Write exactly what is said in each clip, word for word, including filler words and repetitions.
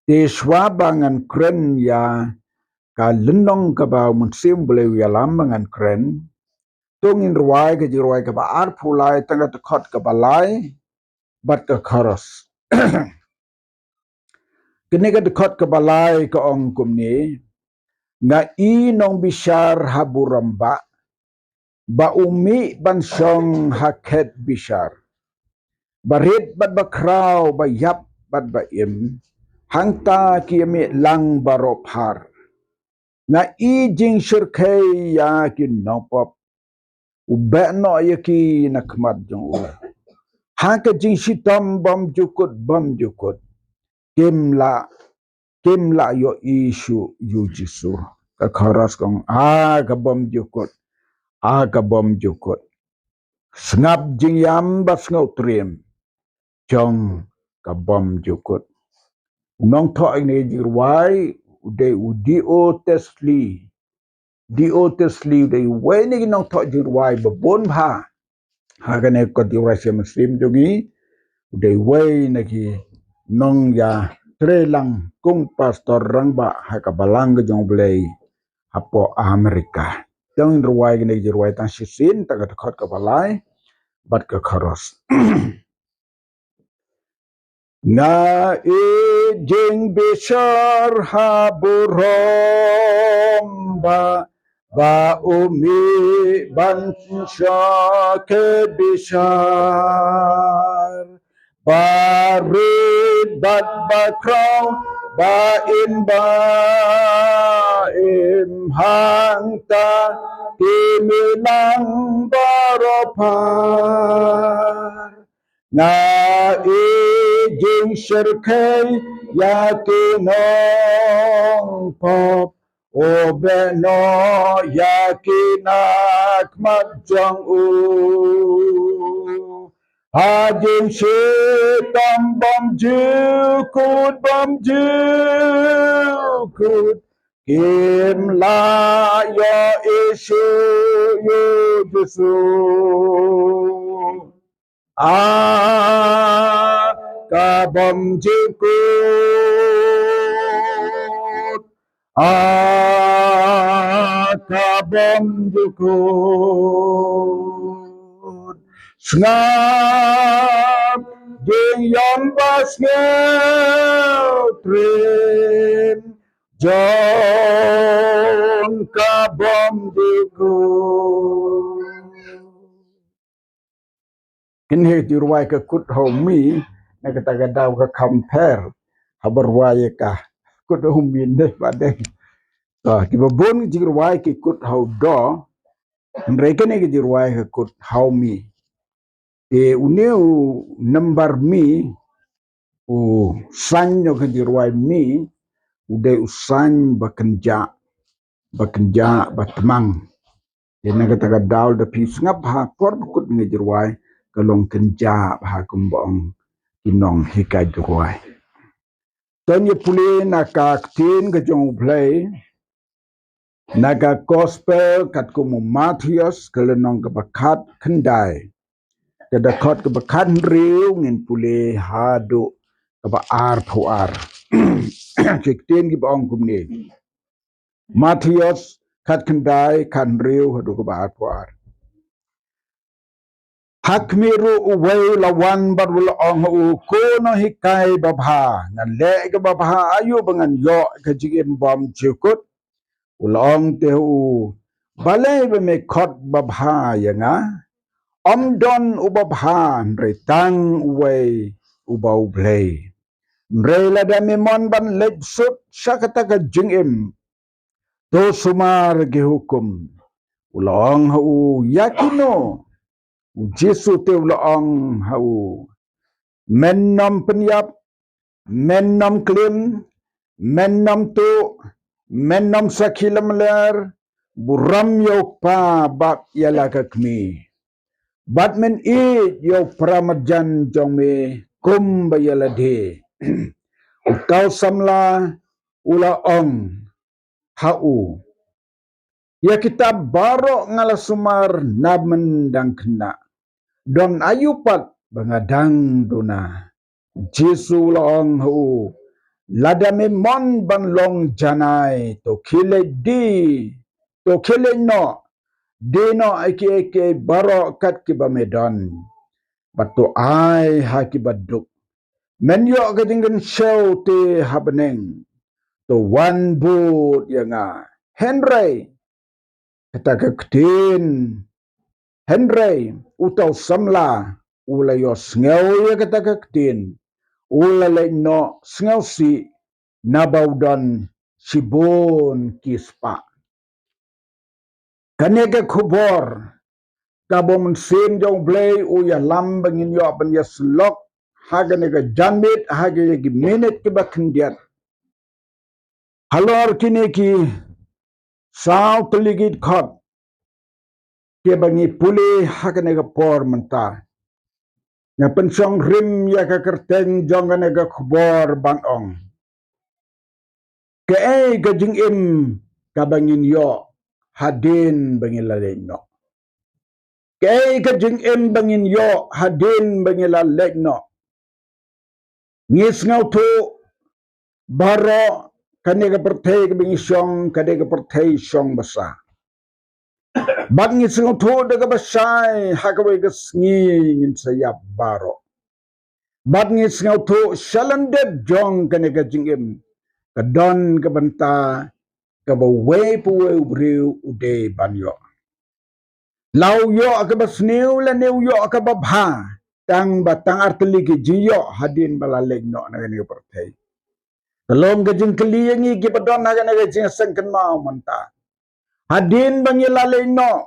Te shuwa ba ngan kren ïa ka lynnong kaba u Mynsiem Blei u ïalam ba ngan kren, to ngin rwai ka jingrwai kaba arphew lai tang ka dkhot kaba lai bad ka chorus. Kane ka dkhot kaba lai ka ong kumne: Nga i nongbishar ha burom ba, ba u mih ban shong ha khet bishar, ba rit bad ba khraw, ba ïap bad ba im, hangta ki ïa mih lang baroh phar. Nga i jingshyrkhei ïa ki nongpop, u beh noh ïa ki na khmat jong u. Ha ka jingshitom bymjukut bymjukut, kim lah, kim lah ïohi shuh ïa u Jisu. Ka chorus ka ong, a ka bymjukut, a ka bymjukut. Sngap jingïam bad sngewtriem jong ka bymjukut. U nongthoh ïa kane ka jingrwai u dei u D O Tesley. D O Tesley u dei uwei na ki nongthoh jingrwai ba bun bha ha kane ka kot jingrwai Sha Mynsiem jong ngi. U dei uwei na ki nongïatreilang kum pastor rangbah ha ka balang ka jong U Blei hapoh Amerika. To ngin rwai kane ka jingrwai tang shisien, tang ka dkhot kaba lai bad ka chorus. Nga i jingbishar ha burom ba, ba u mih ban shong ha khet bishar, ba rit bad ba khraw, ba im ba im, hangta ki mih lang baroh phar. Nga i jingshyrkhei ïa ki nongpop, u beh noh ïa ki na khmat jong u. Ha jingshitom bymjukut bymjukut, kim lah ïohi shuh ïa u Jisu. A ka bymjukut, a ka bymjukut. Sngap jingïam bad sngewtriem jong ka bymjukut. Kine ki rwai ka kut ha u mih, na kata ka daw ka kham pher haba rwai ïa ka kut ha u mih ne ba dei. To, kiba bun ki jingrwai ki kut ha u doh, hynrei kane ka jingrwai ka kut ha u mih. Te une u nambar mih, u sign jong ka jingrwai mih, u dei u sign ba kynjah, ba kynjah, ba tmang. Te na kata ka daw lada phi sngap ha por ba kut kane ka jingrwai, ka long kynjah bha kumba ong ki nonghikai jingrwai. To ngin ïa pule na ka ktien ka jong U Blei, na ka Gospel katkum u Mathaios, ka lynnong kaba khatkhyndai, ka dkhot kaba khathynriew, ngin pule haduh kaba arphew ar. Ki ktien kiba ong kumne. Mathaios khatkhyndai, khathynriew haduh kaba arphew ar. Ha khmih ruh uwei u la wan bad u la ong ha u, Ko Nonghikai babha, ngan leh kaba bha aïu ba ngan ïoh ka jingim bymjukut? U la ong te ha u, Balei ba me khot babha ïa nga? Ym don uba bha hynrei tang uwei, uba U Blei. Hynrei lada me mon ban leit suk sha kata ka jingim, to sumar ki hukum. U la ong ha u, Ïa kino? U Jisu te u la ong ha u, Men nym pynïap, men nym klim, men nym tuh, men nym sakhi lamler, burom ïa u kpa bad ïa la ka kmie. Bad men ïeit ïa u para marjan jong me kumba ïa lade. Uta u samla u la ong ha u, Ïa kita baroh nga la sumar na mynta khynnah. Don aïu pat ba nga dang duna? Jisu u la ong ha u, Lada me mon ban long janai, to khie leit die, to khie leit noh, die noh ïa kiei kiei baroh kat kiba me don, bad to ai ha kiba duk. Men ïoh ka jingkynshew te ha bneng, to wan bud ïa nga. Hynrei kata ka ktien, hynrei uta u samla u la ïohsngew ïa kata ka ktien, u la leit noh sngewsih, naba u don shibun ki spah. Kane ka khubor kaba u Mynsiem jong U Blei u ïalam ba ngin ïoh ban ïasyllok ha kane ka janmiet, ha kine ki minit kiba khyndiat, halor kine ki saw tylli ki dkhot kiba ngi pule ha kane ka por mynta. Nga pynshong rim ïa ka kyrteng jong kane ka khubor ban ong: Kaei ka jingim kaba ngin ïoh hadien ba ngin la leit noh? Kaei ka jingim ba ngin ïoh hadien ba ngin la leit noh? Ngi sngewthuh baroh, kane ka pyrthei kaba ngi shong ka dei ka pyrthei shong basa. Bad ngi sngewthuh da kaba shai ha kawei ka sngi ngin sa ïap baroh. Bad ngi sngewthuh shalyndet jong kane ka jingim ka don ka bynta kaba uwei pa uwei u briew u dei ban ïoh. La u ïoh kaba sniew lane u ïoh kaba bha, tang ba tang artylli ki jingïoh hadien ba la leit noh na kane ka pyrthei. Ka long ka jingkylli ïa ngi kiba don ha kane ka jingseng kynmaw mynta. Hadien ba ngi la leit noh,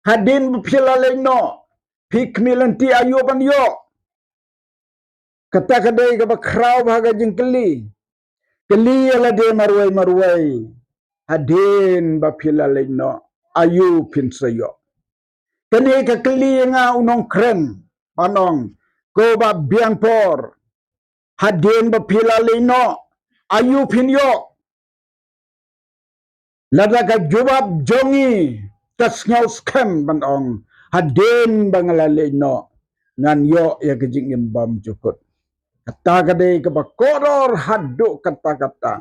hadien ba phi la leit noh, phi khmih lynti aïu ban ïoh? Kata ka dei kaba khraw bha ka jingkylli. Kylli ïa lade marwei marwei, hadien ba phi la leit noh, aïu phin sa ïoh? Kane ka kylli ïa nga u nongkren, ban ong, ko Bah Biangpor, hadien ba phi la leit noh, aïu phin ïoh? Lada ka jubab jong ngi ka sngew skhem ban ong, hadien ba nga la leit noh, ngan ïoh ïa ka jingim bymjukut. Kata ka dei kaba kordor haduh katta katta.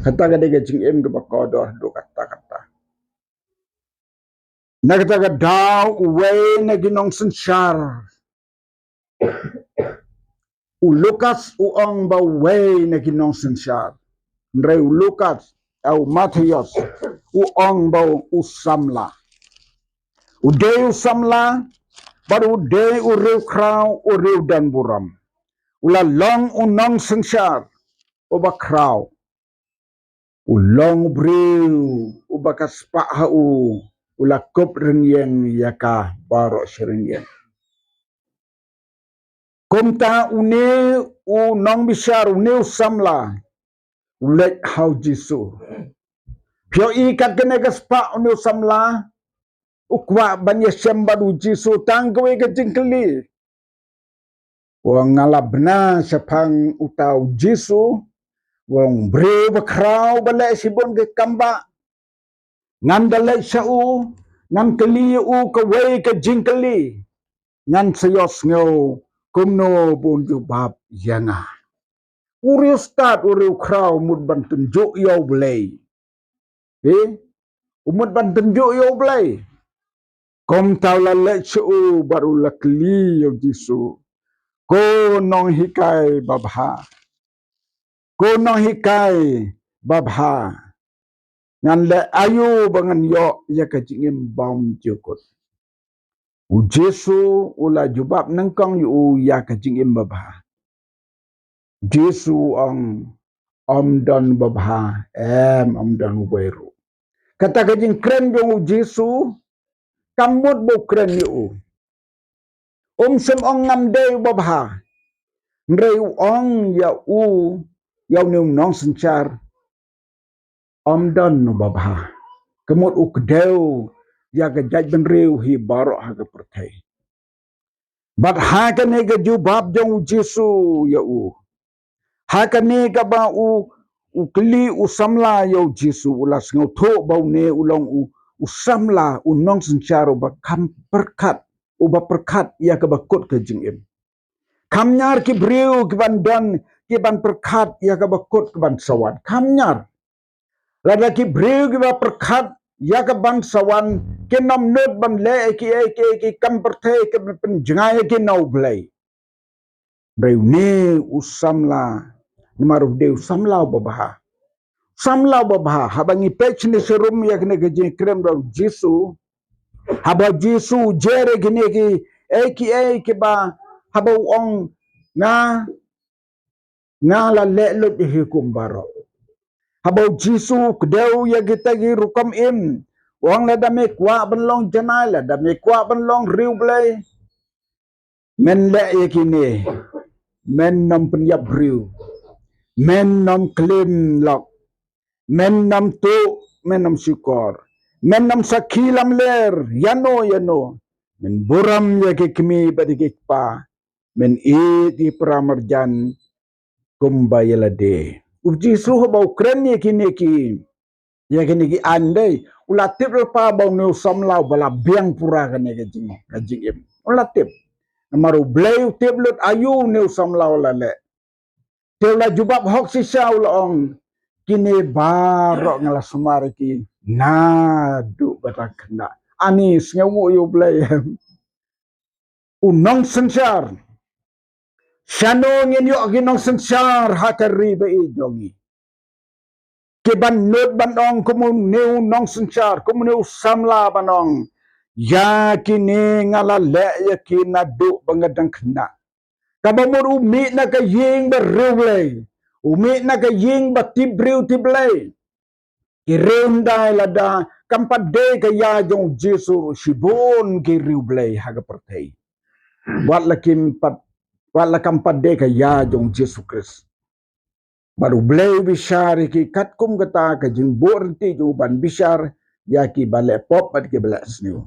Kata ka dei ka jingim kaba kordor haduh katta katta. Na kata ka daw uwei na ki nongsynshar, u Lukas u ong ba uwei na ki nongsynshar. Hynrei u Lukas, ah, u Mathaios u ong ba u samla. U dei u samla, bad u dei u riewkhraw, u riew don burom. U la long u nongsynshar uba khraw. U long u briew uba ka spah ha u u la kup rynïeng ïa ka baroh shi rynïeng. Kumta une u nongbishar, une u samla, u leit ha u Jisu. Phi ïohi kat kane ka spah, une u samla u kwah ban ïashem bad u Jisu, tang kawei ka jingkylli. U ong, nga la bna shaphang uta u Jisu, u ong, briew bakhraw ba leh shibun ki kambah. Ngan da leit sha u, ngan kylli ïa u kawei ka jingkylli. Ngan sa ïohsngew kumno ba un jubab ïa nga. U riewstad, u riewkhraw, u mut ban tynjuh ïa U Blei. Phi, u mut ban tynjuh ïa U Blei. Kumta u la leit sha u bad u la kylli ïa u Jisu, ko nonghikai babha, ko nonghikai babha, ngan leh aïu ba ngan ïoh ïa ka jingim bymjukut? U Jisu u la jubab nyngkong ïa u ïa ka jingim babha. Jisu u ong, ym don babha, em, ym don uwei ruh. Kata ka jingkren jong u Jisu kam mut ba u kren ïa u. Um shym ong ngam dei u babha. Hynrei u ong ïa u, ïa une u nongsynshar, ym don u babha. Ka mut u kdew ïa ka jaitbynriew hi baroh ha ka pyrthei. Bad ha kane ka jubab jong u Jisu ïa u, ha kane kaba u, u kylli u samla ïa u Jisu, u la sngewthuh ba une u long u, u samla, u nongsynshar uba kham pyrkhat, uba pyrkhat ïa kaba kut ka jingim. Kham ñiar ki briew ki ban don ki ban pyrkhat ïa kaba kut ka ban sa wan. Kham ñiar. Lada ki briew kiba pyrkhat ïa ka ban sa wan kin ym nud ban leh ïa ki, ïa ki, ïa ki kam pyrthei, ki ban pynjngai ïa ki na U Blei. Briew ne u samla, namar u dei u samla uba bha. Samla uba bha, haba ngi peit shane sharum ïa kane ka jingkren ba u Jisu. Haba u Jisu u jer ïa kine ki, ïa ki, ïa kiba, haba u ong nga, nga la leh lut ïa ki hukum baroh. Haba u Jisu u kdew ïa kita ki rukom im, u ong lada me kwah ban long janai, lada me kwah ban long riewblei, men leh ïa kine, men nym pynïap briew, men nym klim lok, men nym tuh, men nym shukor, men nym sakhi lamler, ïano ïano, men burom ïa ki kmie bad ïa ki kpa, men ïeit ïa ki para marjan kumba ïa lade. U Jisu haba u kren ïa kine ki, ïa kine ki aiñ dei, u la tip lypa ba une u samla uba la biang pura kane ka jing, ka jingim. U la tip. Namar U Blei u tip lut aïu une u samla u la leh. Te u la jubab hok shisha u la ong, kine baroh nga la sumar ïa ki naduh ba dang khynnah. Ani sngewnguh ïa U Blei. U nongsynshar. Shano ngin ïoh ki nongsynshar ha ka ri ba ïeit jong ngi. Ki ban nud ban ong kum une u nongsynshar, kum une u samla ban ong, ïa kine nga la leh ïa ki naduh ba nga dang khynnah. Kaba mut u mih na ka ïing ba riewblei, u mih na ka ïing ba tip briew tip Blei. Ki riewhyndai lada kam pat dei ka ïa jong u Jisu, shibun ki riewblei ha ka pyrthei. Wat la kim pat, wat la kam pat dei ka ïa jong u Jisu Khrist. Bad U Blei u bishar ïa ki katkum kata ka jingbuh ryntih jong u ban bishar ïa kiba leh pop bad kiba leh sniew.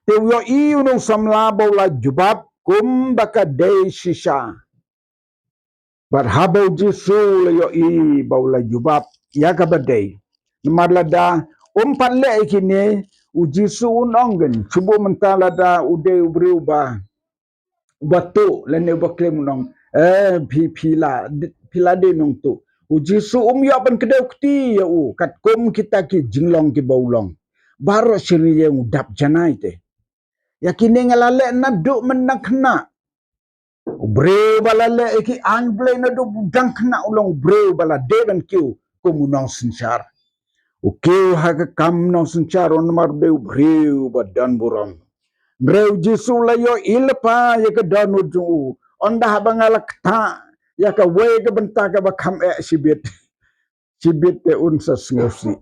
Te u ïohi une u samla ba u la jubab kumba ka dei shisha. Bad haba u Jisu u la ïohi ba u la jubab ïa kaba dei. Namar lada um pat leh ïa kine, u Jisu un ong, ngan shu buh mynta lada u dei u briew ba, uba tuh lane uba klim un ong, eh, phi, phi la, phi la dei nongtuh. U Jisu um ïoh ban kdew kti ïa u katkum kita ki jinglong kiba u long. Baroh shi ïing u dap janai te. Ïa kine nga la leh naduh mynba nga dang khynnah. U briew ba la leh ïa ki aiñ Blei naduh ba u dang khynnah u long u briew ba la dei ban kiew kum u nongsynshar. U kiew ha ka kam nongsynshar namar u dei u briew ba don burom. Hynrei u Jisu u la ïohi lypa ïa ka dohnud jong u. Ynda haba nga la ktah ïa kawei ka bynta kaba kham eh shibit, shibit te un sa sngewsih.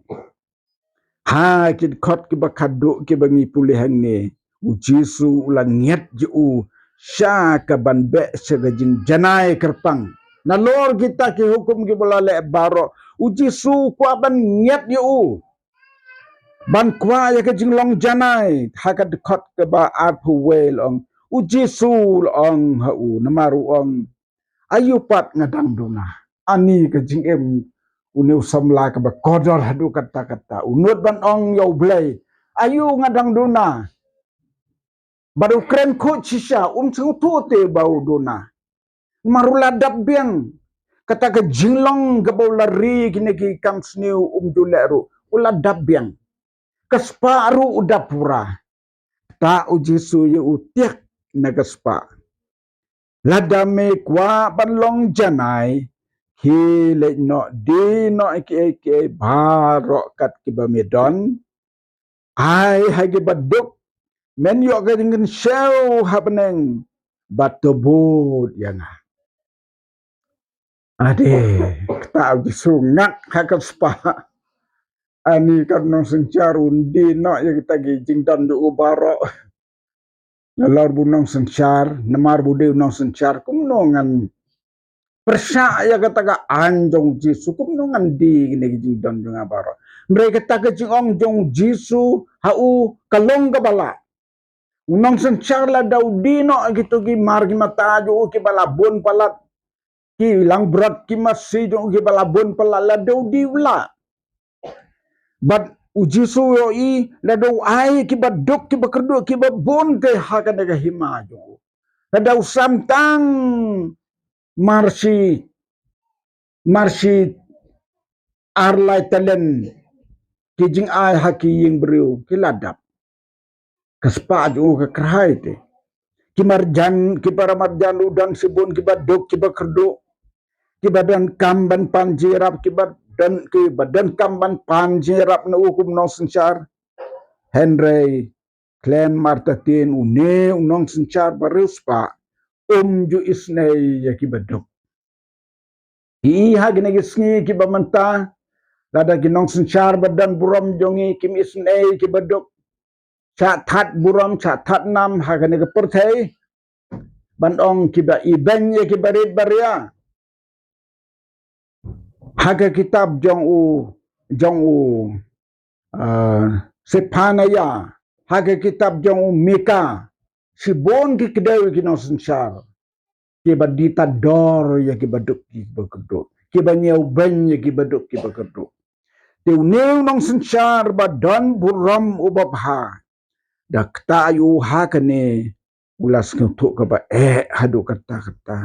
Ha ki dkhot kiba khadduh kiba ngi pule hangne, u Jisu u la ngiat ïa u sha ka ban beh sha ka jingjanai kyrpang. Nalor kita ki hukum kiba la leh baroh, u Jisu u kwah ban ngiat ïa u, ban kwah ïa ka jinglong janai. Ha ka dkhot kaba arphew wei la ong, u Jisu u la ong ha u, namar u ong, aïu pat nga dang duna? Ani ka jingim une u samla kaba kordor haduh katta katta. U nud ban ong ïa U Blei, aïu nga dang duna? Bad u kren khuid shisha, um sngewthuh te ba u duna. Namar u la dap biang. Kata ka jinglong kaba u la ri kine ki kam sniew um ju leh ruh, u la dap biang. Ka spah ruh u dap pura. Ktah u Jisu ïa u, tiak na ka spah. Lada me kwah ban long janai, khie leit noh, die noh ïa kiei kiei baroh kat kiba me don. Ai ha kiba duk, men ïoh ka jingkynshew ha bneng, bad to bud ïa nga. Ade, ktah u Jisu, ngat ha ka spah. Ani ka nongsynshar un die noh ïa kita ki jingdon jong u baroh. Nalor ba u nongsynshar, namar ba u dei u nongsynshar, kumno ngan pyrshah ïa kata ka aiñ jong u Jisu, kumno ngan die kine ki jingdon jong nga baroh. Hynrei kata ka jingong jong u Jisu ha u ka long kaba lah. U nongsynshar lada u die noh ïa kito ki mar ki mata jong u kiba la bun palat, ki langbrot ki masi jong u kiba la bun palat, lada u die u lah. Bad u Jisu u ïohi lada u ai kiba duk kiba kyrduh kiba bun te ha kane ka hima jong u. Lada u sam tang marshi marshi ar lai talen ki jingai ha ki ïing briew ki la dap. Ka spah jong u ka kyrhai te. Ki marjan, ki para marjan u don shibun kiba duk kiba kyrduh, kiba donkam ban pan jingïarap, kiba don, kiba donkam ban pan jingïarap na u kum nongsynshar. Hynrei khlem artatien une u nongsynshar ba riewspah um ju isynei ïa kiba duk. Ki ha kine ki sngi kiba mynta, lada ki nongsynshar ba don burom jong ngi kim isynei kiba duk, shah that burom, shah that nam ha kane ka pyrthei, ban ong kiba ibeiñ ïa kiba rit ba ria. Ha ka kitab jong u, jong u, ah, Sephaniah, ha ka kitab jong u Mika, shibun ki kdew ki nongsynshar kiba die tad dor ïa kiba duk kiba kyrduh, kiba ñiewbeiñ ïa kiba duk kiba kyrduh. Te une u nongsynshar ba don burom uba bha, da ktah ïa u ha kane, u la sngewthuh kaba eh haduh katta katta.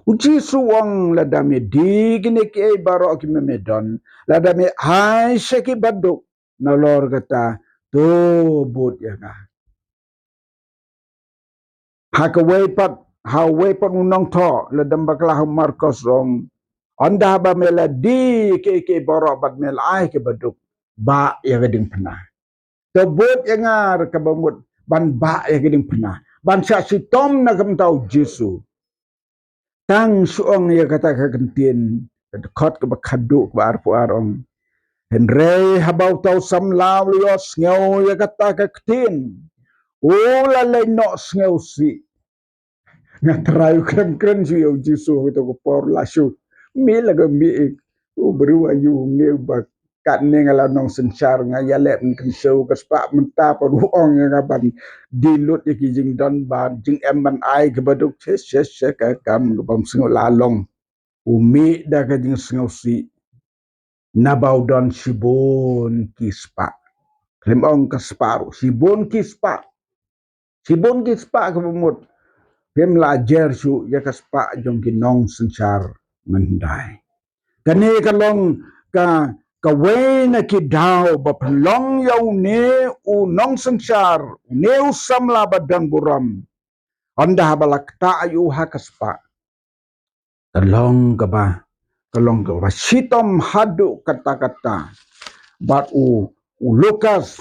U Jisu u ong, lada me die kine kiei baroh kiba me don, lada me ai sha kiba duk, nalor kata, to bud ïa nga. Ha kawei pat, ha uwei pat u nongthoh, lada ym bakla ha u Markos u ong, ynda ba me la die kiei kiei baroh bad me la ai kiba duk, bah ïa ka diengphna. To bud ïa nga, kaba mut ban bah ïa ka diengphna, ban shah shitom na ka bynta u Jisu. Tang shu ong ïa kata ka ktien, ka dkhot kaba khadduh kaba arphew ar ong, hynrei haba uta u samla u la ïohsngew ïa kata ka ktien, u la leit noh sngewsih. Nga trai, u kren kren shu ïa u Jisu ha kato ka por, la shu mih la ka mih. U briew, aïu ngi ba katne nga la nongsynshar, nga ïaleh mynsiem, ka spah mynta pat u ong ïa nga ban die lut ïa ki jingdon ba jingem ban ai kiba duk. Shisha, shisha, ka kam kaba ym sngewlah long. U mih da ka jingsngewsih, naba u don shibun ki spah. Khlem ong ka spah ruh, shibun ki spah. Shibun ki spah, kaba mut phim lah jer shuh ïa ka spah jong ki nongsynshar mynhyndai. Kane ka long ka, kawei na ki daw ba pynlong ïa une u nongsynshar, une u samla ba don burom, ynda haba la ktah ïa u ha ka spah, ka long kaba, ka long kaba shitom haduh katta katta. Bad u, u Lukas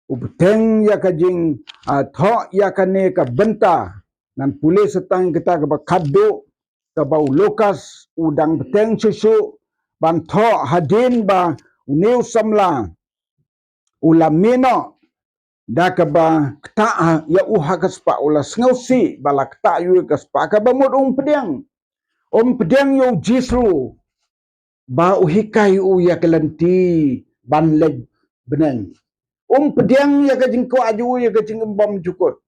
u bteng ïa ka jing, ah, thoh ïa kane ka bynta. Ngan pule sa tang kita kaba khadduh, kaba u Lukas u dang bteng shuh shuh ban thoh hadien ba une u samla u la mih noh, da kaba ktah ïa u ha ka spah, u la sngewsih ba la ktah ïa u ha ka spah, kaba mut um pdiang. Um pdiang ïa u Jisu ba u hikai u ïa ka lynti ban leit bneng. Um pdiang ïa ka jingkwah jong u ïa ka jingim bymjukut.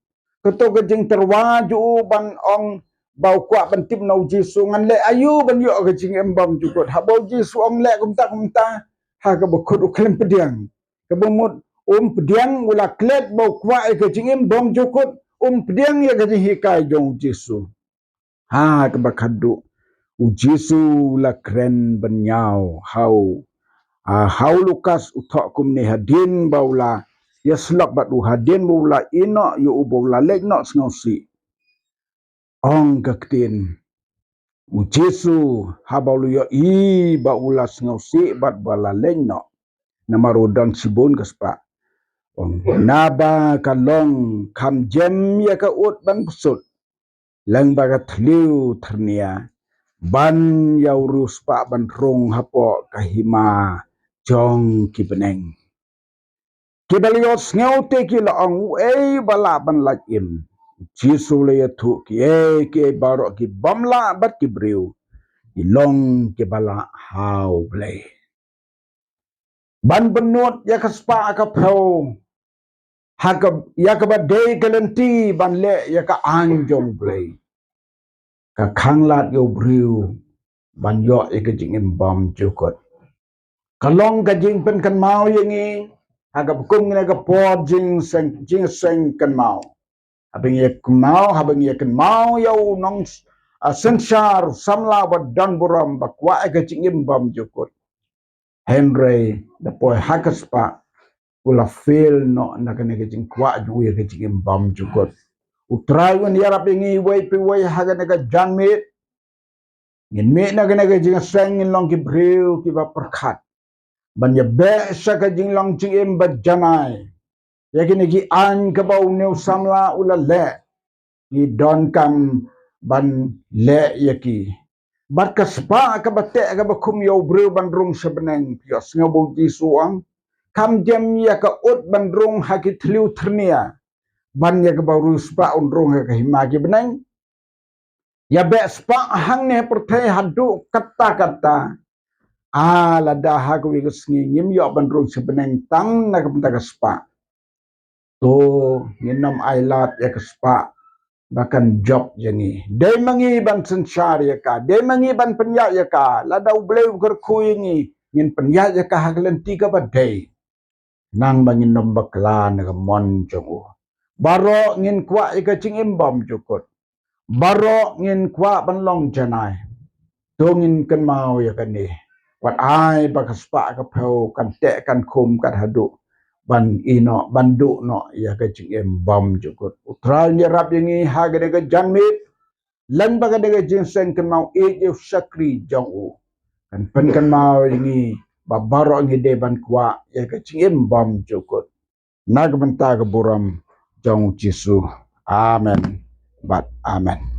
Kato ka jingtyrwa jong u ban ong, ba u kwah ban tip na u Jisu, ngan leh aïu ban ïoh ka jingim bymjukut. Haba u Jisu u ong leh kumta kumta, ha kaba kut u khlem pdiang. Kaba mut um pdiang, u la klet ba u kwah ïa ka jingim bymjukut, um pdiang ïa ka jinghikai jong u Jisu. Ha kaba khadduh u Jisu u la kren bynñiaw ha u, ah, ha u Lukas u thoh kumne, hadien ba u la ïasyllok bad u, hadien ba u la ïeh noh ïa u, ba u la leit noh sngewsih. Ong ka ktien, u Jisu haba u la ïohi ba u la sngewsih bad ba la leit noh, namar u don shibun ka spah, ong, naba ka long kham jem ïa ka ut ban psut, leng ba ka thliew thyrnia, ban ïa u riewspah ban rung hapoh ka hima jong ki bneng. Kiba la ïohsngew te ki la ong, uei ba lah ban lait im? U Jisu u la ïathuh, kiei kiei baroh ki bym lah bad ki briew ki long kiba lah ha U Blei. Ban bynnud ïa ka spah ka phew, ha ka, ïa kaba dei ka lynti ban leh ïa ka aiñ jong U Blei, ka khanglad ïa u briew ban ïoh ïa ka jingim bymjukut. Ka long ka jingpynkynmaw ïa ngi ha kaba kum kane ka por jingseng, jingseng kynmaw. Haba ngi ïa kynmaw, haba ngi ïa kynmaw ïa u nong, A synshar samla ba don burom ba kwah ïa ka jingim bymjukut. Hynrei da poi ha ka spah u la fail noh na kane ka jingkwah jong u ïa ka jingim bymjukut. U Trai un ïarap ïa ngi iwei pa iwei ha kane ka janmiet. Ngin mih na kane ka jingïaseng ngin long ki briew kiba pyrkhat ban ïabeh sha ka jinglong jingim ba janai. Ïa kine ki aiñ kaba une u samla u la leh, ngi donkam ban leh ïa ki. Bad ka spah kaba teh kaba khum ïa u briew ban rung sha bneng, phi ïohsngew ba u Jisu u ong, kam jem ïa ka ut ban rung ha ki thliew thyrnia, ban ïa kaba u riewspah un rung ha ka hima ki bneng. Ïabeh spah hangne ha pyrthei haduh katta katta. A lada ha kawei ka sngi ngim ïoh ban rung sha bneng tang na ka bynta ka spah, to ngin ym ailad ïa ka spah ba kan jop ïa ngi. Dei ma ngi ban synshar ïa ka, dei ma ngi ban pynïaid ïa ka. Lada U Blei u kyrkhu ïa ngi, ngin pynïaid ïa ka ha ka lynti kaba dei. Nang ba ngin ym bakla na ka mon jong u. Baroh ngin kwah ïa ka jingim bymjukut. Baroh ngin kwah ban long janai. To ngin kynmaw ïa kane. Wat ai ba ka spah ka phew kan teh kan khum kan haduh ban ïeh noh, ban duh noh ïa ka jingim bymjukut. U Trai un ïarap ïa ngi ha kane ka janmiet. Lem bad kane ka jingseng kynmaw ïeit ïa u shakri jong u, kan pynkynmaw ïa ngi ba baroh ngi dei ban kwah ïa ka jingim bymjukut. Na ka bynta ka burom jong u Jisu. Amen bad amen.